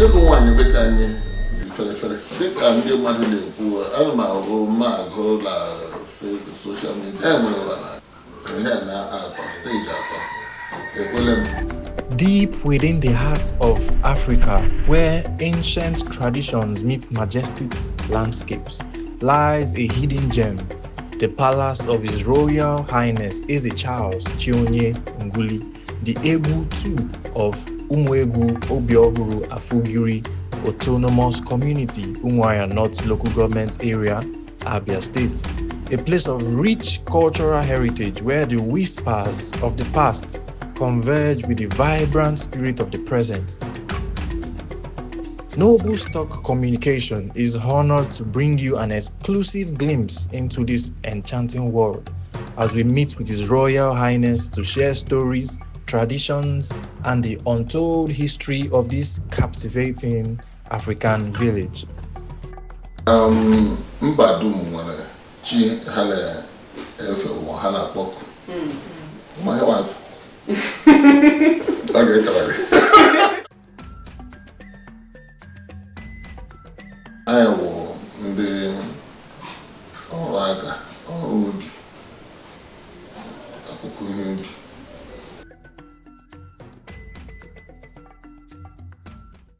Ịlụ nwaanyị dịka anyị dị ferefere, dịka ndị mmadụ na-ekwu, ana m ahụ ma agụ na social media, e nwere ihe na atọ stage atọ ekwele m. Deep within the heart of Africa, where ancient traditions meet majestic landscapes, lies a hidden gem, the palace of His Royal Highness Eze Charles Chionye Nguli, the Egu II of Umuegu Obiohuru Afugiri Autonomous Community, Umuahia North Local Government Area, Abia State. A place of rich cultural heritage where the whispers of the past converge with the vibrant spirit of the present. Noble Stock Communication is honored to bring you an exclusive glimpse into this enchanting world as we meet with His Royal Highness to share stories, traditions, and the untold history of this captivating African village. Mba dum nwere chi ha na-efe ụwa, ha na-akpọku. Ma ihe atụ ọ ga-ekara gị.